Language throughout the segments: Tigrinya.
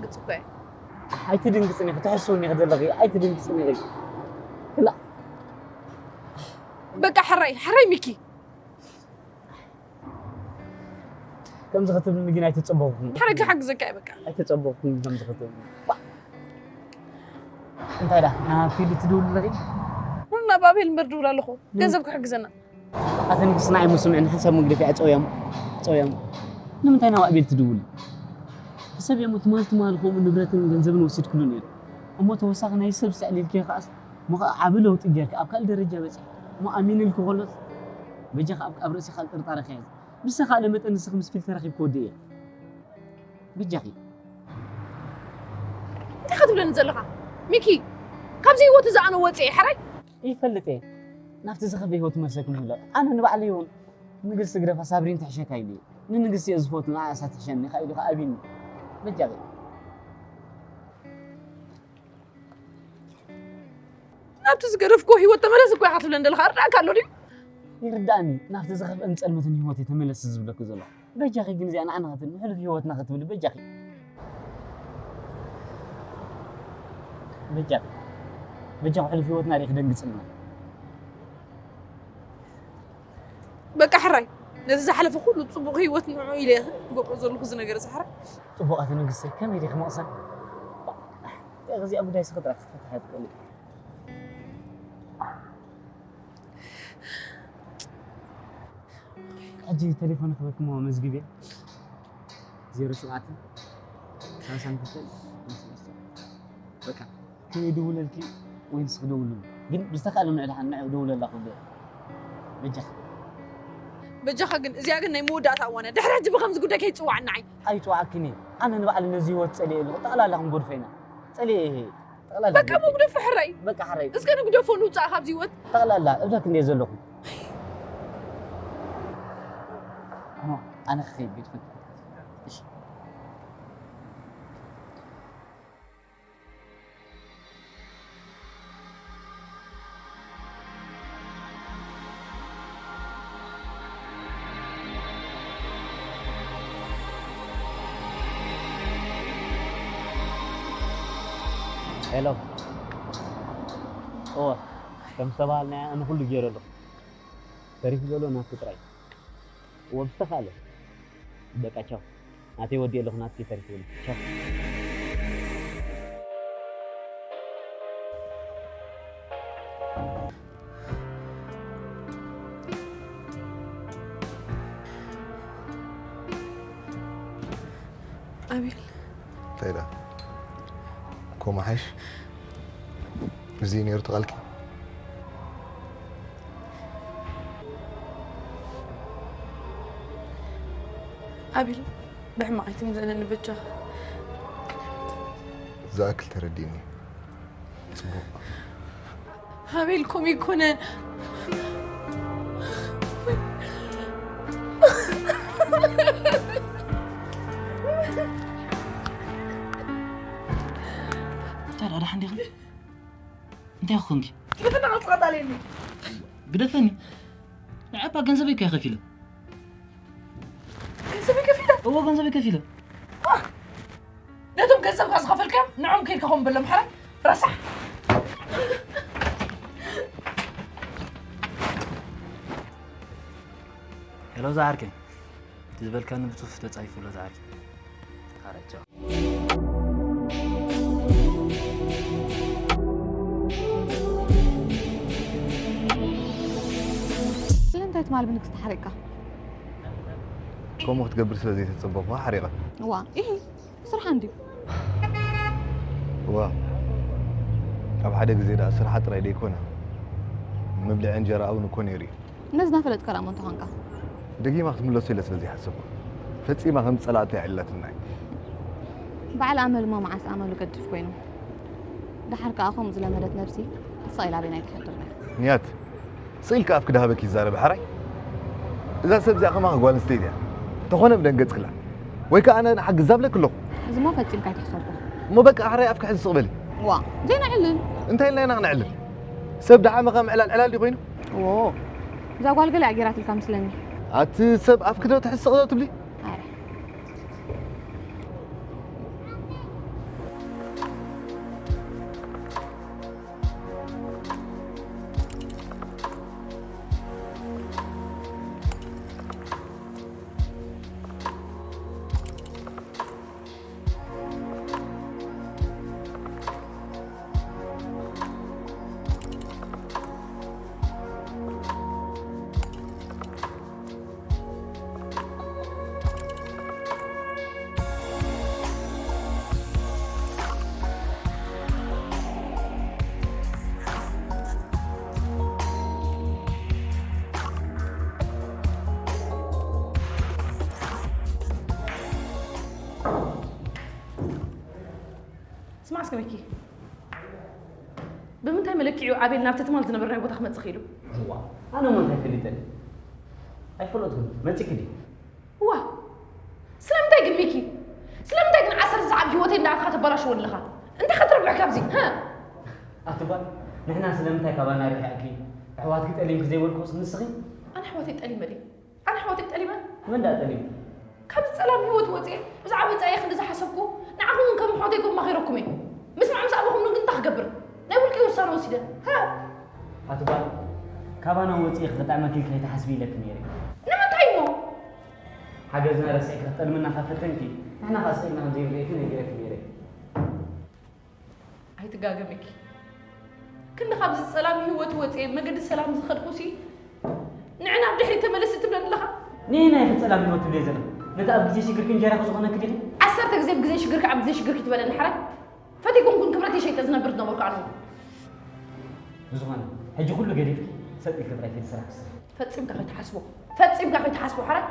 ግጽ እኮ እየ። ኣይትድንግጽኒ ክትሕስውኒ ክደለኺ ኣይትድንግጽኒ። ክላ በቃ ሕራይ ሕራይ ሚኪ ከምዚ ክትብልኒ ግን ኣይተጸበኹን። ሕራይ ክሓግዘካ እየ በቃ። ኣይተጸበኹን ከምዚ ክትብልኒ። እንታይ ዳ ናብ ፊልድ ትድውል ኣለኺ? ናብ ኣቤል እምበር ድውል ኣለኹ። ገንዘብ ክሕግዘና። ኣተ ንግስና ኣይመስምዕን ሓሳብ ምግደፊ ኣጸውያም ኣጸውያም። ንምንታይ ናብ ኣቤል ትድውል? ሕሰብ እዮም ትማል ትማል ከምኡ ንብረትን ገንዘብን ወሲድክሉ ነይሩ። እሞ ተወሳኺ ናይ ሰብ ስዕል ኢልኪ ከኣስ እሞ ከዓ ዓቢ ለውጢ ጌርኪ ኣብ ካልእ ደረጃ በፂሕ። እሞ ኣሚንልኪ ከሎስ በጃኻ ኣብ ኣብ ርእሲ ካልእ ጥርጣረ ከያዝ። ብዝተኻእለ መጠን ንስኺ ምስ ፊል ተራኺብኪ ወዲ እየ። በጃኺ። እንታይ ክትብለኒ ዘለኻ ሚኪ? ካብዚ ህይወት እዚ ኣነ ወፂኤ ሕራይ። ይፈልጥ እየ። ናብቲ ዝኸፍእ ህይወት መሰኩም ይብሎ። ኣነ ንባዕለይ እውን ንግስቲ ግደፋ ሳብሪን ትሕሸካ ኢሉ እዩ። ንንግስቲ እየ ዝፈቱ ንዓሳ ትሕሸኒ ኢኻ ኢሉ ከኣ ኣቢኒ። በጃኺ። ናብቲ ዝገደፍኩ ህይወት ተመለስ እኮ ኢኻ ትብለኒ ዘለኻ ርዳእካ ኣሎ ድዩ? ይርዳእኒ ናብቲ ዝኸፍእን ጸልመትን ህይወት እየ ተመለስ ዝብለኩ ዘለኹ። በጃኺ ግን እዚኣ ንዓና ክትብል ንሕሉፍ ህይወትና ክትብል በጃኺ። በጃኺ በጃኺ ሕሉፍ ህይወትና ሪኺ ደንግጽልና። በቃ ሕራይ ነዚ ዝሓለፈ ኩሉ ጽቡቕ ህይወት ንዑ ኢለ ዝገብሮ ዘለኹ እዚ ነገር እዚ ሕራይ። ጽቡቓት ንግስቲ ከመይ ዲኺ መቕሰን? እዚኣ ጉዳይ ስኽጥራ ክትፈትሓ ትኽእሊ። ሕጂ ቴሌፎን ክበክሞ መዝግብያ ዜሮ ሸውዓተ ሰላሳ ክልተ በቃ ከይድውለልኪ ወይ ንስኺ ደውሉ ግን ብዝተኻእለ ምዕድሓን ንዕ ደውለላ ክብሎ በጃኻ በጃኻ ግን እዚኣ ግን ናይ መወዳእታ እዋን እያ ድሕሪ ሕጂ ብከምዚ ጉዳይ ከይትፅዋዕና ዓይ ኣይፅዋዕክን እየ ኣነ ንባዕሊ ነዚ ህይወት ፀልየ ኣለኹ ጠቕላላ ክንጎድፎ ኢና ፀልየ እየ ጠቕላላ በቃ ክንጎድፎ። መጉደፊ ሕራይ በቃ ሕራይ እስከ ንግደፎ ንውፃእ ካብዚ ህይወት ጠቕላላ እብለክ እንደ ዘለኹ ኣነ ክኸይድ ቤት ፈት እሺ ሄሎ እወ ከም ዝተባሃልናዮ ኣነ ኩሉ ገይረ ኣለኹ ተሪፉ ዘሎ ናቱ ጥራይ እወ ብዝተኻእለ በቃ ቻው ናተይ ወዲኤ ኣለኹ ናትኪ ተሪፉ ቻው ኣቤል እንታይ ዳ ኮማ ሓይሽ እዚ ነይሩ ተቓልኪ ኣቤል ብሕማቕ ኣይትምዘነኒ በጃኻ ዝኣክል ተረዲእኒ ጽቡቕ ኣቤል ከምኡ ኣይኮነን እንታይ ደኣ ደሓን ዲኺ እንታይ ኮንኪ ግደፈና ቀልጥኻ ጣልየኒ ግደፈኒ ንዓባ ገንዘበይ እኮ እየ ከፊለ ገንዘበይ ከፊለ እዎ ገንዘበይ ከፊለ ነቶም ገንዘብካ ዝኸፈልካዮም ንዖም ከይድካ ኮም በሎም ሓረ ረሳሕ ሄሎ ዝዓርከይ እቲ ዝበልካኒ ብፅሑፍ ተፃሂፉ ኣሎ ዝዓርከይ ሓረቻ ስለምንታይ ትማል ብንግስቲ ሓሪቕካ? ከምኡ ክትገብር ስለ ዘይተጸበኹዋ ሓሪቐ። እዋ፣ ኢሂ፣ ስርሓ እንድዩ። እዋ፣ ኣብ ሓደ ግዜ ደኣ ስርሓ ጥራይ ደይኮነ፣ መብልዒ እንጀራኣ እውን እኮ ነይሩ እዩ። ነዚ እናፈለጥካ ደኣ መን ተኾንካ? ደጊማ ክትምለሶ ኢለ ስለ ዘይሓሰብኩ፣ ፈጺማ ከም ዝጸላእቶ የዕልላትና እዩ። በዓል ኣመል እሞ መዓስ ኣመሉ ገድፍ ኮይኑ። ደሓር ከኣ ከምኡ ዝለመደት ነብሲ ስቕ ኢላ ኣበይና ኣይትሓድርን እያ። ንያት፣ ስቕ ኢልካ ኣፍኪ ደሃበኪ ይዛረብ ሓራይ። እዛ ሰብ እዚኣ ከማኺ ጓል ኣንስተይቲ እያ። ተኾነ ብደንገጽክላ። ወይ ከኣ ኣነ ንሓግዛ እብለኪ ኣለኹ። እዚ እሞ ፈጺምካ ኣይትሕሰቦ። እሞ በቃ ሓራይ ኣፍኪ ሕዚ ስቕ በሊ። ዋእ፣ ዘይነዕልል። እንታይ ኢልና ኢና ክነዕልል? ሰብ ደሓመኻ ምዕላል ዕላል ድዩ ኮይኑ? ዎ፣ እዛ ጓል ገለ እያ ጌራትልካ መስለኒ። ኣቲ ሰብ ኣፍኪ ዶ ትሕስቕ ዶ ትብሊ? ኣረ። ስማዕ እስከ ሚኪ፣ ብምንታይ መለክዒ እዩ ኣቤል ናብቲ ትማል ዝነበርናዮ ቦታ ክመጽእ ክኢሉ? እዋ፣ ኣነ እሞ እንታይ ፈሊጠ? ኣይፈለጥኩን። መጺእኪ ድዩ? እዋ፣ ስለምንታይ ግን ሚኪ? ስለምንታይ ግን ዓሰርተ ሰዓት ህይወተይ እንዳኣትኻ ተበላሽዎ ኣለኻ? እንታይ ኸትርብሕ ካብዚ? ሃ? ኣቲ ጓል፣ ንሕና ስለምንታይ ካባና ርሒቕኪ? ኣሕዋትኪ ጠሊምኪ ዘይበልኩስ ንስኺ? ኣነ ኣሕዋተይ ጠሊመ ድየ? ኣነ ኣሕዋተይ ጠሊመ? መን ደኣ ጠሊሙ? ካብዚ ጸላም ህይወት ወጺኤ ብዛዕባ ወጻኢ ክንዲ ዝሓሰብኩ፣ ንዓኹም እውን ከም ኣሕዋተይ ከማኺረኩም እየ። ምስማዕ ምስ ኣበኹምኒ ግን እንታይ ክገብር? ናይ ውልቀይ ውሳነ ወሲደ። ሃ! ኣቲ ጓል፣ ካባና ወጺእኪ ክጥዕመኪ ኢልኪ ከይትሓስቢ ኢለኪ ነይረ። ንምንታይ እሞ? ሓገዝና ረሲዕኪ ክትጠልምና ካብ ፈተንኪ፣ ንሕና ከኣ ስቕ ኢልና ከም ዘይንርእየኪ ነጊረኪ ነይረ። ኣይትጋገ ሚኪ። ክንዲ ካብዚ ጸላም ህይወት ወጺኤ መገዲ ሰላም ዝኸድኩሲ፣ ንዕና ኣብ ድሕሪት ተመለሲ ትብለኒ ኣለኻ? ንየናይ ኢኺ ጸላም ህይወት ትብልዮ ዘለኺ? ነቲ ኣብ ግዜ ሽግርኪ እንጀራኺ ዝኾነኪ ዲኺ? ዓሰርተ ግዜ ኣብ ግዜ ሽግርኪ፣ ኣብ ግዜ ሽግርኪ ትበለኒ ሓራይ? ፈቲኩም ኩን ክብረተይ ሸይጠ ዝነብር ዝነበርኩ ኣነ እውን። ብዝኾነ፣ ሕጂ ኩሉ ገዲፍኪ ሰጥ ኢልኪ ጥራይ ከይዲ ስራሕኪ ስርሒ። ፈጺምካ ከይትሓስቦ፣ ፈጺምካ ከይትሓስቦ ሓራይ።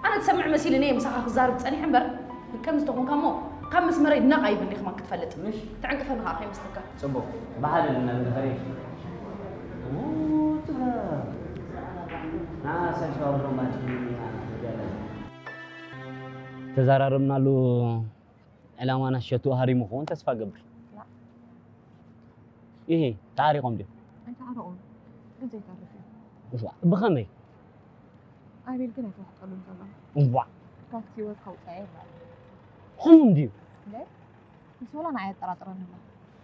ኣነ ትሰምዕ መሲልኒ እየ ምሳኻ ክዛረብ ጸኒሐ እምበር፣ ከምዚ ተኾንካ እሞ ካብ መስመረይ ነቕ ኣይብልኒ ከማን ክትፈልጥ። ምሽ? ትዕንቅፈኒ ከኣ ከይመስለካ። ጽቡቕ፣ ብሓደ ልናበል ኸሪድ። ውትረ። ንዓ ሰልሻ ወርዶ ማቲ ኢና ንገለ። ተዘራረብናሉ ዕላማና ሸቱ ሃሪሙ ክኸውን ተስፋ እገብር። ላ። ይሄ ተዓሪቖም ድዮም? ኣይተዓረቑን፣ ግን ዘይተርፍ እዩ። እዋ፣ ብኸመይ? ኣቤል ግን ኣይተዋሕጠሉን ዘሎ። እዋ። ካብቲ ህይወት ከውፅኣ ይረኣይ። ሕሙም ድዩ? እንደ? ንሶላ ንዓይ ኣጠራጥረኒ ኣሎ።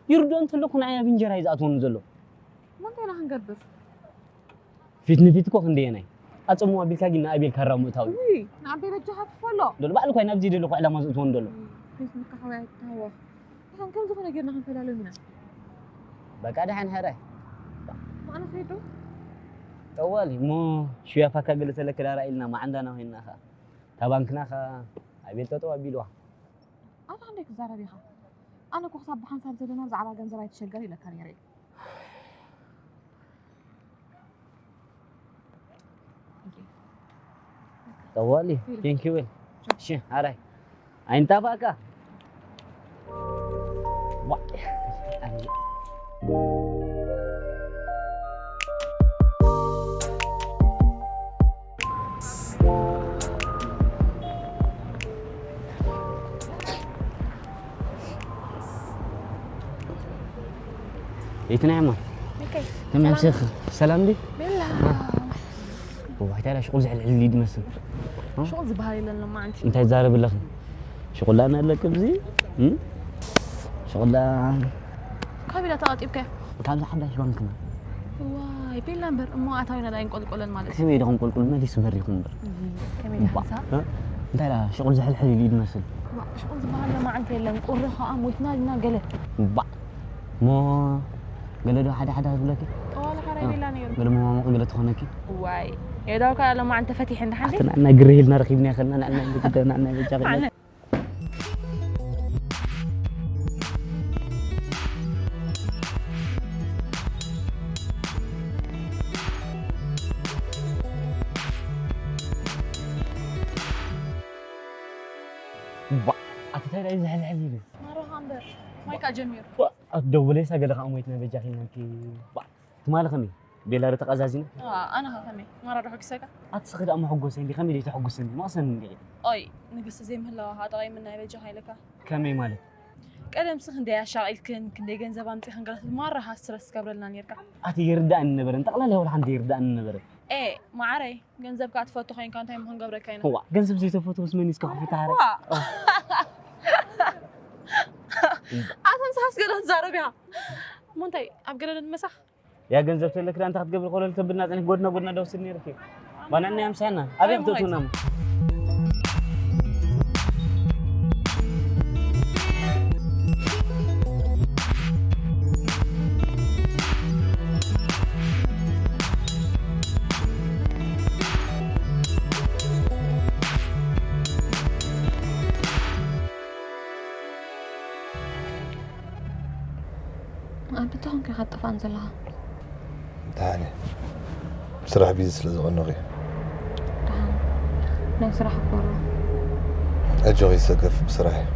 ይርድኦ እንተለኩ ንዓይ ኣብ እንጀራ እዩ ዝኣትወኒ ዘሎ። እሞ እንታይ ኢና ክንገብር? ፊት ንፊት እኮ ክንደየናይ ኣጸምዋ ቢልካ ግን ንኣቤል ካራ ምእታው እዩ። ውይ፣ ንኣቤል በጃኻ ትፈሎ። ዶ ባዕሉ እኳ ናብዚ ደለኹ ዕላማ ዘእትወኒ ዘሎ። ፊት ንካ ሓወይ ኣይትታወኽ። ንሕን ከም ዝኾነ ጌርና ክንፈላለዮም ኢና። በቃ ደሓን ሕራይ። ማዕና ከይዱ? ጠዋሊ እሞ ሽያፋካ ገለ ተለክዳራ ኢልና ማዓንዳና ኮይንና ኸኣ። እታ ባንክና ኸኣ ኣቤል ጠጠው ኣቢልዋ። ኣታ ክንደይ ክዛረብ ኢኻ? ኣነ እኮ ክሳብ ብሓንሳብ ዘለና ብዛዕባ ገንዘብ ኣይትሸገር ኢለካ ነይረ እየ። ጠዋሊ፣ ቴንክ ዩ ዌል። እሺ፣ ኣራይ። ኣይንጣፋእካ። ዋ፣ ኣነ የትናይ እማ? ኦኬ። ከመይ ሰላም። ኣምሲኺ? ሰላም ድዩ? ቤላ። ዋ፣ እንታይ ደኣ ሽቁል ዝሕልሕል ድዩ ዝመስል? ሽቁል ዝበሃል የለን ሎማዓንቲ። እንታይ ትዛረቢ ኣለኺ? ሽቁል ደኣ ኣለኪ ኣብዚ? እም? ሽቁል ደኣ ካበይ ደኣ ተቐጢብካዮ? ካብዛ ሓዳሽ ባንክና። ዋይ፣ ቤላ እምበር እሞ ኣታዊና ደኣ ኣይንቆልቆለን ማለት እዩ። ከመይ ዶ ክንቆልቁል መሊሱ በሪኹ እምበር። እይ፣ ከመይ እባ፣ ደሓንሳ? እ? እንታይ ደኣ ሽቁል ዝሕልሕል ኢሉ እዩ ዝመስል? ዋ፣ ሽቁል ዝበሃል ሎማዓንቲ የለን። ቁሪ ኸኣ ሞይትና ዲና ገለ። እባ፣ እሞ ገለ ዶ ሓደ ሓደ ትብለኪ? ጠዋሊ ሓራይ እ፣ ቤላ ነይሩ። ገለ መማሙቕ ገለ ትኾነኪ? ዋይ፣ የዳው ከኣ ሎማዓንቲ ተፈቲሐ እንዳ ሓንቲ። ኣቲ ንዕና ግርህ ኢልና ረኺብና ይኸልና፣ ንዕና እንድግደ፣ ንዕና በጃ ኣነ ባ፣ ኣቲ እንታይ ደኣ ዝሕልሕል ኢሉ? ማራኻ እምበር፣ ማይ ከኣ ጀሚሩ። ባ፣ ኣቲ ደውለይሳ ገለ ከኣ ሞይትና በጃኺ ኢልናኪ። ባ፣ ትማሊ ከመይ? ቤላ ዶ ተቐዛዚና? አ፣ ኣነ ኸ ከመይ? ማራ ዶ ሓጒሰካ? ኣቲ ስኺ ደኣ መሐጎሰይ እንዲ፣ ከመይ ደይተሐጉስኒ? መቕሰኒ እንዲኺ። ኦይ፣ ንግስቲ ዘይምህላዋ ኸኣ ጠቒምና እዩ በጃኻ ኢለካ። ከመይ ማለት? ቀደምሲ ክንደይ ኣሻቒልክን፣ ክንደይ ገንዘብ ኣምጺኽን ገለ ትብል፣ ማራ ኸኣ ስትረስ ትገብረልና ኔርካ። ኣቲ ይርድኣኒ ነበረ፣ ጠቕላላ ወላ ሓንቲ ይርድኣኒ ነበረ። ኤ፣ መዓረይ፣ ገንዘብ ከኣ ትፈቱ ኮይንካ እንታይ እሞ ክንገብረካ ኢና? እዋ፣ ገንዘብ ዘይተፈቱ ምስ መን እዩ እስከ ክፍታሃረ? ዋ! ኣታ ንስኻስ ገለ ትዛረብ ኢኻ። እሞ እንታይ፣ ኣብ ገለ ዶ ንመሳኽ? ያ ገንዘብ ተለኪ ደኣ እንታይ ክትገብሪ ኮለል ተብልና ጸኒሕ ጎድና ጎድና ደውስድ ነይርኪ። ባናና ያምሳና። ኣበይ ኣይ፣ ክትእትውና እሞ? ኣንተ ተኾንካ ኢኻ ትጠፍኣን ዘለኻ። ደሓን እየ። ብስራሕ ቢዚ ስለ ዝቐነኹ እየ። ደሓን። ናይ ስራሕ እኮ ኣሎ። ኣጆኺ ይሰገፍ ብስራሕ እየ።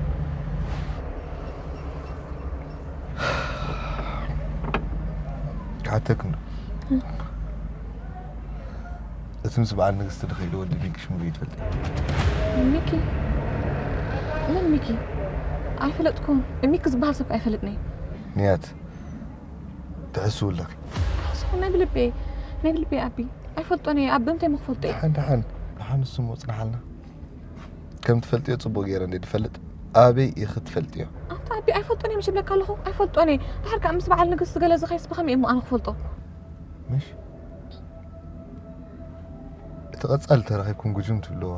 ሓተክን ዶ? እቲ ምስ በዓል ንግስቲ ድኸይደ ወዲ ሚኪ ሽሙ ይፈልጥ? ሚኪ? መን ሚኪ? ኣይፈለጥኩን። ሚኪ ዝበሃል ሰብ ኣይፈልጥን እየ። ንያት ትሕስው ኣለኺ። ሓስኹ ናይ ብልቤ ናይ ብልቤ ኣቢ ኣይፈልጦን እየ። ኣቢ እንታይ ምክፈልጦ እየ? ደሓን ደሓን ደሓን ንሱ ምፅናሓልና። ከም ትፈልጥዮ ፅቡቅ ገይረ እንደ ድፈልጥ ኣበይ ኢኺ ትፈልጥዮ? ኣንታ ኣቢ ኣይፈልጦን እየ ምሽ ብለካ ኣለኹ። ኣይፈልጦን እየ። ድሓር ከዓ ምስ በዓል ንግስቲ ገለ ዝኸይስ ብኸመይ እሞ ኣነ ክፈልጦ? ምሽ እቲ ቀጻሊ ተራኺብኩም ጉጅም ትብልዎ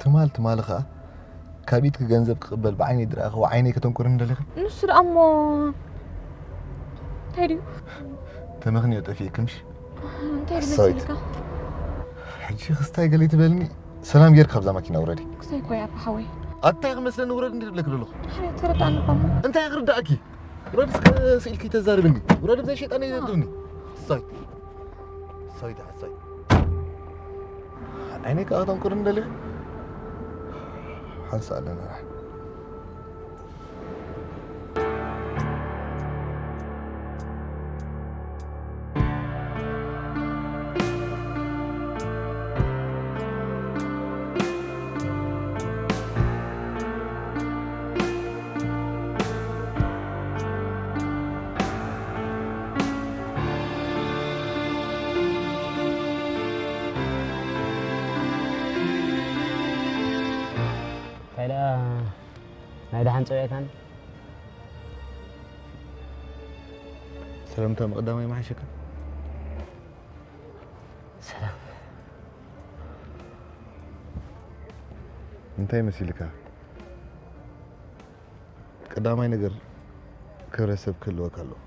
ትማል ትማሊ ከዓ ካብ ኢድኪ ገንዘብ ክቕበል ብዓይነይ ድረኣኽዎ ዓይነይ ከተንቁርኒ ደሊኺ? ንሱ ደኣ እሞ እንታይ ድዩ? ተመኽንዮ ጠፊእኪ ምሽ? እንታይ ኣሳዊት። ዝመስልካ? ሕጂ ክስታይ ገለ ትበልኒ? ሰላም ጌርካ ካብዛ ማኪና ውረዲ። ክስታይ እኮ እያ ኣቦ ሓወይ። ኣታይ ክመስለኒ ውረድ እንዲ ዝብለኪ ዘለኹ? ሓያት ተረዳእኒ እባ እሞ። እንታይ ክርዳእኪ? ውረድ እስከ ስኢልኪ ተዛርብኒ። ውረድ ብዘይ ሸይጣን ይደብኒ። ኣሳዊት። ኣሳዊት ሓሳዊት። ዓይነይ ከዓ ክተንቁርኒ ደሊኺ? ሓንሳ ኣለና። እንታይ ደኣ ናይ ደሓን ጸውዒካኒ? ሰላምታ ምቕዳም ኣይመሓሸካ? ሰላም። እንታይ መሲልካ? ቀዳማይ ነገር ክብረ ሰብ ክህልወካ ኣለዎ።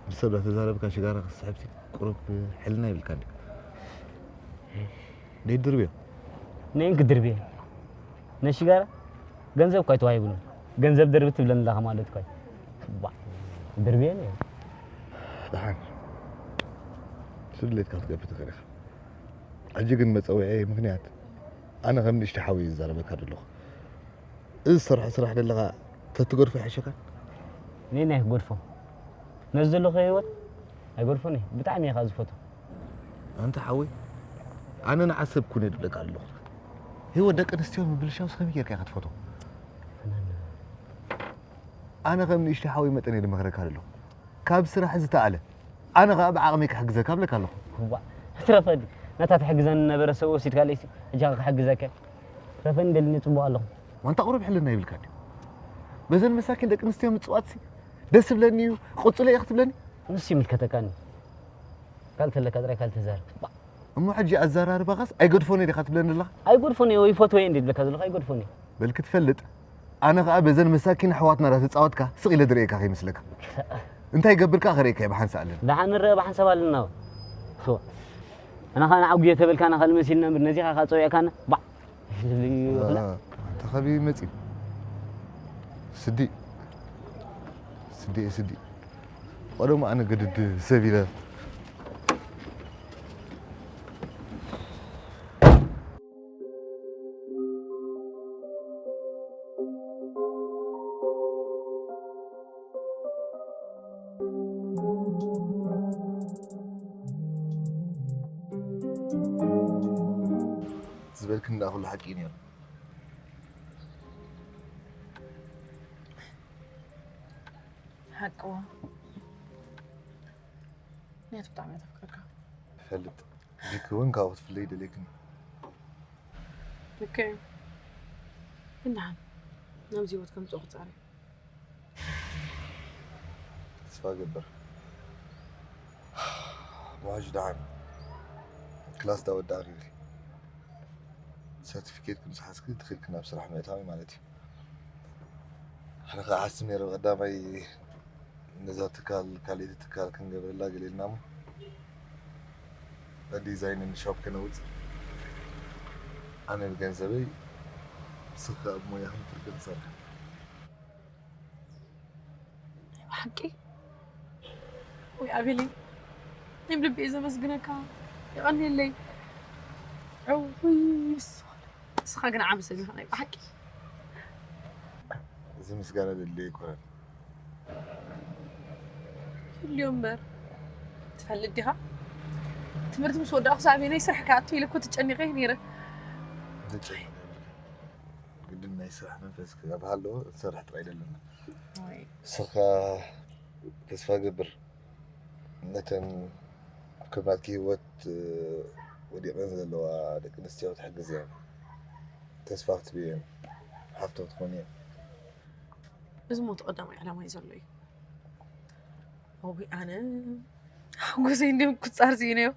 ምስ ሰብ ዳተዛረብካ ሽጋራ ክትስሕብሲ ቁሩብ ሕልና ይብልካ እንዲ። ደይድርብዮ። ነይን ክድርብየ ነሽጋራ ገንዘብ እኳ ኣይተዋሂቡኒ። ገንዘብ ድርቢ ትብለኒ ኣለኻ ማለት እኳ። ዋ፣ ድርብየ ነይሩ። ደሓን ስድሌትካ ክትገፊ ትኽእል ኢኻ። ሕጂ ግን መጸውዒ ምኽንያት ኣነ ከም ንእሽቶ ሓወይ ዝዛረበካ ዘለኹ። እዚ ዝሰርሖ ስራሕ ዘለኻ ተትገድፎ ይሓሸካ። ነይ ናይ ክገድፎ ነዚ ዘለኹ ህይወት ኣይገድፎን እየ። ብጣዕሚ እየ ዝፈቱ። ኣንታ ሓወይ ኣነ ንዓሰብ ኩነ ድብለካ ኣለኹ። ህይወት ደቂ ኣንስትዮ ምብልሻው ስኸሚ ጌርካ ኢኻ ትፈትዎ። ኣነ ከም ንእሽቶ ሓወይ መጠን እየ ድመኽረካ ዘለኹ። ካብ ስራሕ ዝተኣለ ኣነ ኸኣ ብዓቕመይ ክሕግዘካ እብለካ ኣለኹ። ዋ፣ ትረፈዲ ነታ ትሕግዘኒ ነበረ ሰብ ወሲድካለይሲ ሕጂ ክሕግዘካ ትረፈኒ ደልኒ ጽቡቕ ኣለኹ። ዋንታ ቁሩብ ሕልና ይብልካ ድዩ? በዘን መሳኪን ደቂ ኣንስትዮ ምጽዋትሲ ደስ ይብለኒ እዩ። ቅጽሎ እየ ክትብለኒ? ንሱ ይምልከተካኒ ካልተለካ ጥራይ ካልተዛርብ። እሞ ሕጂ ኣዘራርባኻስ ኣይገድፎን እየ ዲኻ ትብለኒ ኣለኻ? ኣይጎድፎን እየ ወይ ፈትወ እየ እንዲ ዝብለካ ዘለኹ ኣይጎድፎን እየ። በል ክትፈልጥ ኣነ ኸኣ በዘን መሳኪን ኣሕዋትና ዳተጻወትካ ስቕ ኢለ ዝርእየካ ከይመስለካ። እንታይ ይገብር ከኣ ክርእየካ እየ ብሓንሳእ ኣለና። ደሓን ንረኣ ብሓንሳብ ኣለና። ኣና ኸኣ ንዓጉየ ተበልካና ካልእ መሲልና እምበር ነዚኻ ከኣ ጸዊዕካና ባዕ። ተኸቢ መጺ ስዲ ስዲ ስዲ ቀደሙ ኣነ ግድድ ሰብ ኢለ ዝበልክኒ ደኣ ኩሉ ሓቂ እዩ ነይሩ። ሓቅዎ ንያት ብጣዕሚ እያ ተፍቅረካ። ይፈልጥ ቢክ እውን ካብኡ ክትፍለይ ይደልየክኒ። ልክ እዩ። ግን ደሓን ናብዚ ህይወት ከምፅኦ ክፃር እዩ። ተስፋ ገብር። መዋጅ ደሓን ክላስ ዳወዳ ኣኺልኪ ሰርቲፊኬት ምስ ሓዝኪ ትኽእልኪ ናብ ስራሕ ምእታዊ ማለት እዩ። ኣነ ከዓ ሓስብ ነይረ ብቐዳማይ ነዛ ትካል ካልእቲ ትካል ክንገብረላ ገለ ኢልና እሞ ዲዛይን ንሾፕ ከነውፅእ ኣነ ብገንዘበይ ንስኺ ከዓ ብሞያኽን ፍርቂ ንሰርሕ። ብሓቂ ወይ ኣቤለይ ናይ ብልቢ እየ ዘመስግነካ። የቐንየለይ። ዕውይ ንስኻ ግን ዓቢ ሰብ ኢኻ ናይ ብሓቂ። እዚ ምስጋና ዘድልዮ ኣይኮነን። ይልዮ እምበር ትፈልጥ ዲኻ? ትምህርቲ ምስ ወዳእኩ ሳቢ ናይ ስራሕ ክኣቱ ኢለ እኮ ተጨኒቐ እየ ነይረ። ዘጨነቀ ግድን ናይ ስራሕ መንፈስ ክጋብሃ ኣለዎ። ትሰርሕ ጥራይ ደለና። ወይ ንስኻ ተስፋ ገብር ነተን ከም ናትኪ ህይወት ወዲቐን ዘለዋ ደቂ ኣንስትዮ ክትሕግዝየን ተስፋ ክትብየን ሓፍቶ ክትኾንየን። እዚ ሞት ቀዳማይ ዕላማ እዩ ዘሎ እዩ። ወይ ኣነ ሓጎሰይ እንዲም ቁፃር ስኢነዮ።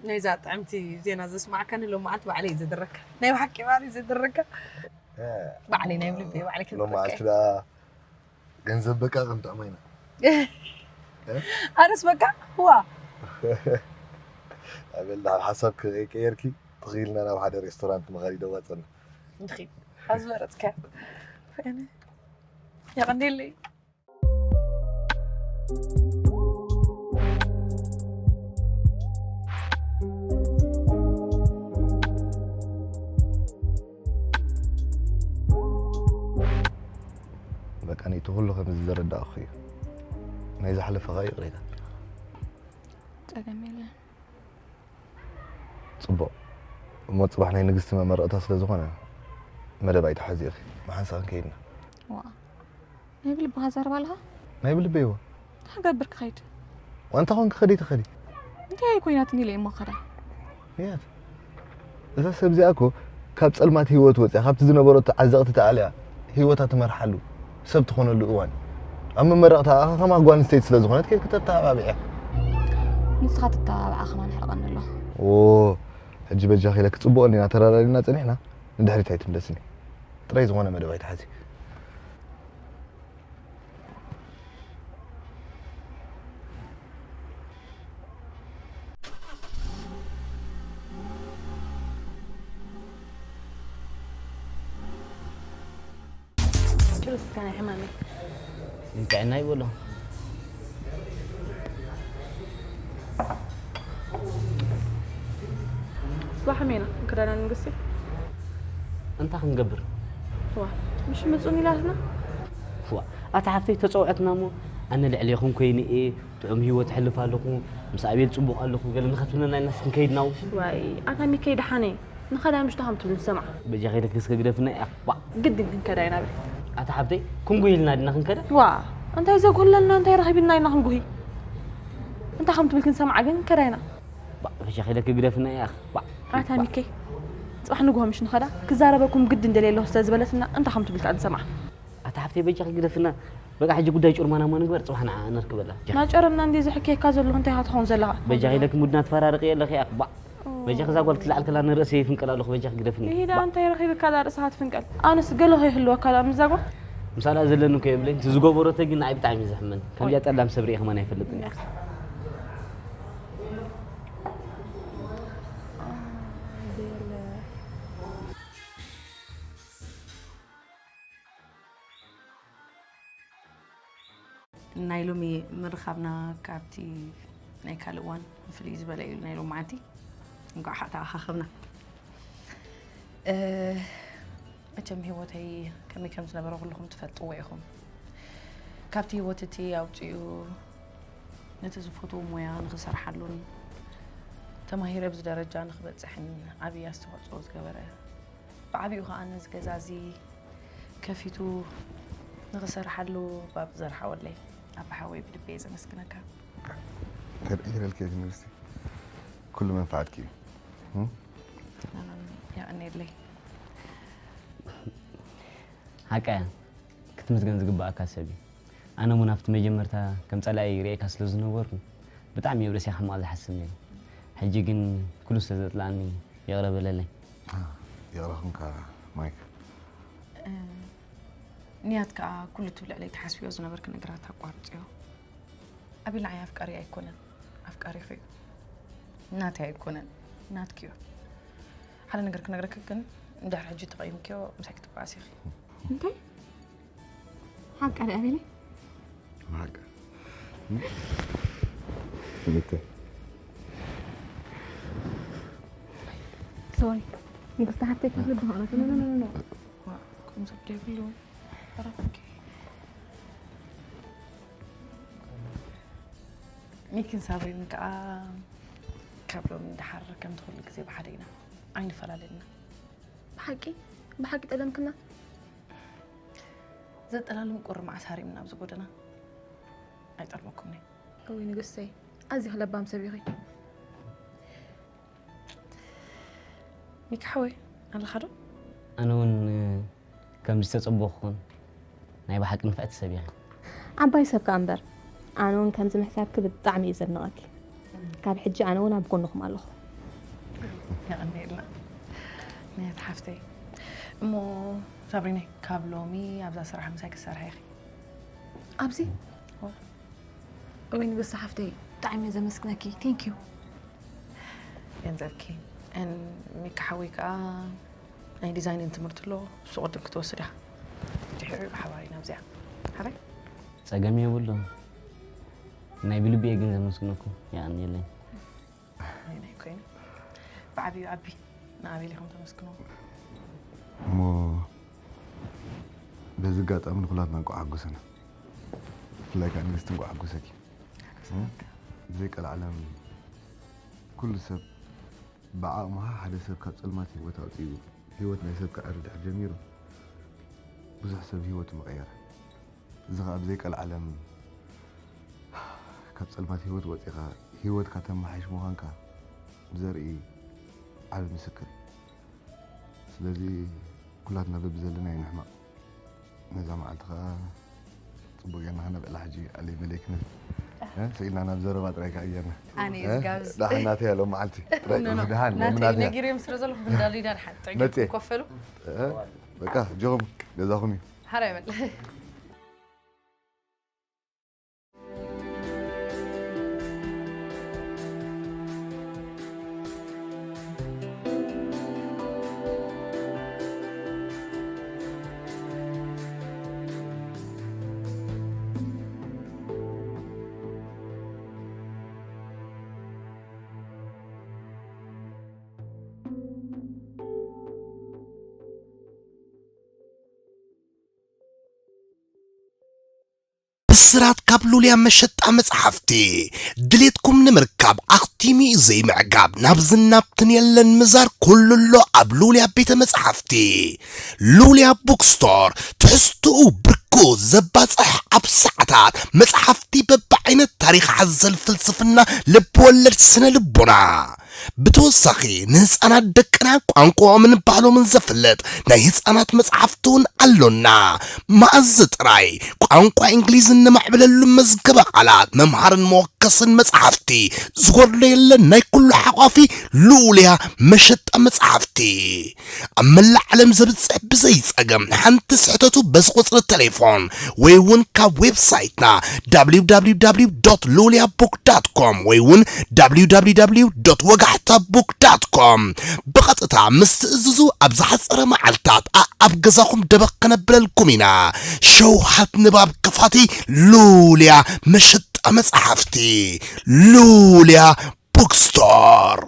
ናይዛ ጥዕምቲ ዜና ዘስማዕካኒ ሎም መዓልቲ ባዕለይ እዩ ዘደረካ። ናይ ብሓቂ ባዕለይ ዘደረካ። ባዕለይ ናይ ብልቢ ባዕለይ ሎም መዓልቲ ደኣ ገንዘብ በቃ ክንጥዕሞ ኢና። ኣነስ በቃ ዋ ኣበል ደሓር ሓሳብ ከይቀየርኪ ትኽኢልና ናብ ሓደ ሬስቶራንት ምኻድ ይደዋፀና። ንኺድ ኣብ ዝበረፅካ። ኣነ የቐንየለይ። በቃ ነቲ ኩሉ ከም ዝዘረዳእኹ እዩ። ናይ ዝሓለፈ ኸኣ ይቕሬታ። ጸገም የለን። ጽቡቕ። እሞ ጽባሕ ናይ ንግስቲ መመረቕታ ስለ ዝኾነ መደብ ኣይትሓዚ ኢኺ። ብሓንሳእ ክንከይድ ኢና። ዋ ናይ ብልብኻ ዘረባ ኣለኻ? ናይ ብልበይ እወ። እንታይ ክገብር ክኸይድ? ዋንታ ኾንኪ ኸዲ ትኸዲ። እንታይ ኣይኮይናትን ኢለ እሞ ኸዳ። ንያት እዛ ሰብ እዚኣ እኮ ካብ ጸልማት ህይወት ወፂኣ ካብቲ ዝነበረቶ ዓዘቕቲ ተኣልያ ህይወታ ትመርሓሉ ሰብ ትኾነሉ እዋን ኣብ መመረቕታ ኣኻ ከማ ጓል ኣንስተይቲ ስለ ዝኾነት ከይድኪ ተተባብዕያ። ንስኻ ትተባብዓ ከማን ሕርቐኒ ኣሎ። ኦ ሕጂ በጃኺ ኢለኪ ጽቡቕ እንዲና ተረዳዲና ጸኒሕና ንድሕሪት ኣይትምለስኒ። ጥራይ ዝኾነ መደብ ኣይትሓዚ። ጭርስ ከ ናይ ሕማመይ እንታይ ናይ በሎ ባሕሜና ክዳና ንግስቲ እንታይ ክንገብር ዋ ምሽ ምጹን ኢላትና ዋ ኣታ ሓፍተይ ተጸውዐትና እሞ ኣነ ልዕሌኹም ኮይነ እየ ጥዑም ህይወት ሕልፍ ኣለኹ ምስ ኣቤል ጽቡቕ ኣለኹ ገለ ንኸትብለና ኢልናስ ክንከይድናው ዋይ ኣታ ሚከይ ደሓነ ንኸዳ ምሽቱ ከም ትብል ንሰምዓ በጃ ከይደክስ ከግደፍና እያ ዋ ግድን ክንከዳ ኢና በል ኣታ ሓፍተይ ክንጉሂልና ድና ክንከዳ ዋ እንታይ ዘጉህለልና እንታይ ረኺብና ኢና ክንጉሂ እንታይ ከም ትብል ክንሰምዓ ግን ከዳ ኢና ዋ በጃ ከይደክ ግደፍና እያ ዋ ኣታ ሚከይ ጽባሕ ንግሆ ምሽ ንኸዳ ክዛረበኩም ግድን ደልየ ኣለኹ ስለ ዝበለትና እንታይ ከም ትብል ከኣ ንሰምዓ ኣታ ሓፍተይ በጃ ከግደፍና በቃ ሕጂ ጉዳይ ጩርማና ሞ ንግበር ጽባሕ ንዓ ነርክበላ ናጨረምና እንዲ ዝሕከየካ ዘለኹ እንታይ ኢኻ ትኸውን ዘለኻ በጃ ከይደክ ሙድና ትፈራርቂ ኣለኺ እያ ዋ በጃ ከዛ ጓል ክትልዓል ከላ ንርእሰይ ይፍንቀል ኣለኹ በጃ ክግደፍኒ ይሄዳ እንታይ ረኺብካ ዳ ርእስኻ ትፍንቀል ኣነስ ገለ ከይህልወካ ዳ ምዛ ጓል ምሳላ ዘለኒ እኮ የብለኝ እቲ ዝገበረቶ ግን ንዓይ ብጣዕሚ እዩ ዘሕመን ከምዚኣ ጠላም ሰብ ርኤ ከማን ኣይፈልጥን እየ ናይ ሎሚ ምርኻብና ካብቲ ናይ ካልእ እዋን ፍልይ ዝበለ እዩ ናይ ሎማዓንቲ እንኳዕ ሓ ተኣኻኸብና መቸም ህይወተይ ከመይ ከም ዝነበረ ኩልኹም ትፈልጥዎ ኢኹም ካብቲ ህይወት እቲ ኣውፅኡ ነቲ ዝፈትዎ ሞያ ንኽሰርሓሉን ተማሂረ ኣብዚ ደረጃ ንኽበፅሕን ዓብዪ ኣስተዋፅኦ ዝገበረ ብዓብኡ ከዓ ነዚ ገዛ እዚ ከፊቱ ንኽሰርሓሉ ባብ ዘርሓወለይ ኣባ ሓወይ ብልቢ እየ ዘመስግነካ። ከርእይረልኪ እየ ትምህርቲ ኩሉ መንፋዓትኪ እዩ። የቐኔለይ። ሓቃ ክትምስገን ዝግባኣካ ሰብ እዩ። ኣነ እውን ኣብቲ መጀመርታ ከም ጸላኢ ርእየካ ስለ ዝነበርኩ ብጣዕሚ እየ ርእሰይ ሕማቕ ዝሓስብ ነይሩ። ሕጂ ግን ኩሉ ስለ ዘጽላኣኒ ይቕረ በለለይ። ይቕረ ኹንካ ማይክ። ንያት ከኣ ኩሉ እቲ ብልዕለይ ትሓስብዮ ዝነበርኪ ነገራት ኣቋርጽዮ። ኣቤል ንዓይ ኣፍቃሪ ኣይኮነን፣ ኣፍቃሪኺ እዩ። ናተይ ኣይኮነን፣ ናትኪ እዩ። ሓደ ነገር ክነግረኪ ግን እንድሕር ሕጂ ተቐይምክዮ ምሳይ ክትበኣሲ ኢኺ። እንታይ? ሓቃ ድኣ ኣቤለይ? ሓቂ። ምተ ሶሪ ንግስቲ ሓፍተይ ክትልቢ ኾነት ዋ ቁም ሰብ ደብሉ ረብኪ። ሚኪን ሳብሪን ከዓ ካብ ሎሚ ንደሓር ከምቲ ኩሉ ግዜ ብሓደ ኢና፣ ኣይንፈላለን ኢና። ብሓቂ ብሓቂ ጠለምክና። ዘጠላልም ቁሪ መዓስ ሃሪምና ኣብዚ ጎደና? ኣይጠልመኩምኒ። እውይ ንግስተይ፣ ኣዚኺ ለባም ሰብ ኢኺ። ሚኪ ሓወይ ኣለኻ ዶ? ኣነ እውን ከምዚ ዝተጸበኹኹን ናይ ብሓቂ ንፍዕቲ ሰብ ኢኺ። ዓባይ ሰብ ከኣ እምበር። ኣነ እውን ከምዚ ምሕሳብኪ ብጣዕሚ እዩ ዘድንቐኪ። ካብ ሕጂ ኣነ እውን ኣብ ጎንኹም ኣለኹ። የቐንየልና ንያት ሓፍተይ። እሞ ሳብሪናይ፣ ካብ ሎሚ ኣብዛ ስራሕ ምሳይ ክትሰርሒ ኢኺ። ኣብዚ እወ ንግስቲ ሓፍተይ፣ ብጣዕሚ እየ ዘመስግነኪ። ቴንክ ዩ። ገንዘብኪ ን ሚካ ሓወይ ከዓ ናይ ዲዛይን ትምህርቲ ኣሎ፣ እሱ ቅድም ክትወስድ ኢኻ። ድሕሪኡ ብሓባር ኢና ኣብዚኣ። ሓራይ? ጸገም የብሉን። ናይ ብልቢ እየ ግን ዘመስግነኩም። የቐንየለይ። ናይ ናይ ኮይኑ ብዓብዩ ዓቢ ንኣቤል ኢኹም ተመስግኖ። እሞ በዚ ኣጋጣሚ ንኩላትና እንቋዕ ሓጎሰና። ብፍላይ ከዓ ንግስቲ እንቋዕ ሓጎሰኪ። ብዘይ ቀልዓለም ኩሉ ሰብ ብዓቕምኻ ሓደ ሰብ ካብ ጸልማት ህይወት ኣውፅኡ ህይወት ናይ ሰብ ክዕሪ ድሕር ጀሚሩ ብዙሕ ሰብ ህይወቱ መቐየረ። እዚ ከዓ ብዘይ ቀልዓለም ካብ ጸልማት ህይወት ወፂኻ ህይወትካ ተመሓይሽ ምዃንካ ዘርኢ ዓቢ ምስክር እዩ። ስለዚ ኩላትና በብዘለናዮ ንሕመቕ። ነዛ መዓልቲ ከዓ ፅቡቅ ጌርና ከነብዕላ ሕጂ ኣለይ በለይ ክንብል እ? ስኢልና ናብ ዘረባ ጥራይ ከዓ ጌርና ኣነ እ? ዝጋብዝ ደሓን ናተይ ኣሎ መዓልቲ ጥራይ ኖ፣ ኖ። ደሓን ናተይ ምናተይ ነጊረዮም ስለ ዘለኹ ብዳሊዳ ድሓን መጽየ። ጠጊ ኮፈሉ እ? በቃ ጆኹም ገዛኹም እዩ ሓራይ በል። ብስራት ካብ ሉልያ መሸጣ መጽሓፍቲ ድሌትኩም ንምርካብ ኣኽቲሙ እዩ ዘይምዕጋብ ናብ ዝናብትን የለን ምዛር ኩሉ ኣሎ ኣብ ሉልያ ቤተ መጽሓፍቲ። ሉልያ ቡክስቶር ትሕዝትኡ ብርኩ ዘባጽሕ ኣብ ሰዓታት መጽሓፍቲ በብዓይነት ታሪኽ ሓዘል ፍልስፍና ልብወለድ ስነ ልቦና ብተወሳኺ ንህፃናት ደቅና ቋንቋኦምን ባህሎምን ዘፍልጥ ናይ ህፃናት መፅሓፍቲ እውን ኣሎና። መኣዝ ጥራይ ቋንቋ እንግሊዝ እነማዕብለሉ መዝገበ ቃላት መምሃርን መወከስን መፅሓፍቲ ዝጎድሎ የለን። ናይ ኩሉ ሓቋፊ ልኡልያ መሸጣ መፅሓፍቲ ኣብ መላእ ዓለም ዘብፅሕ ብዘይ ፀገም ሓንቲ ስሕተቱ በዚ ቁፅሪ ቴሌፎን ወይ እውን ካብ ዌብሳይትና www ሉልያ ቡክ ዳት ኮም ወይ እውን www ወጋሕታ ቡክ ዳት ኮም ብቐጥታ ምስ ትእዝዙ ኣብ ዝሓፀረ መዓልታት ኣኣብ ገዛኹም ደበኽ ከነብለልኩም ኢና። ሸውሃት ንባብ ከፋቲ ሉልያ መሸጣ መፅሓፍቲ ሉልያ ቡክስቶር።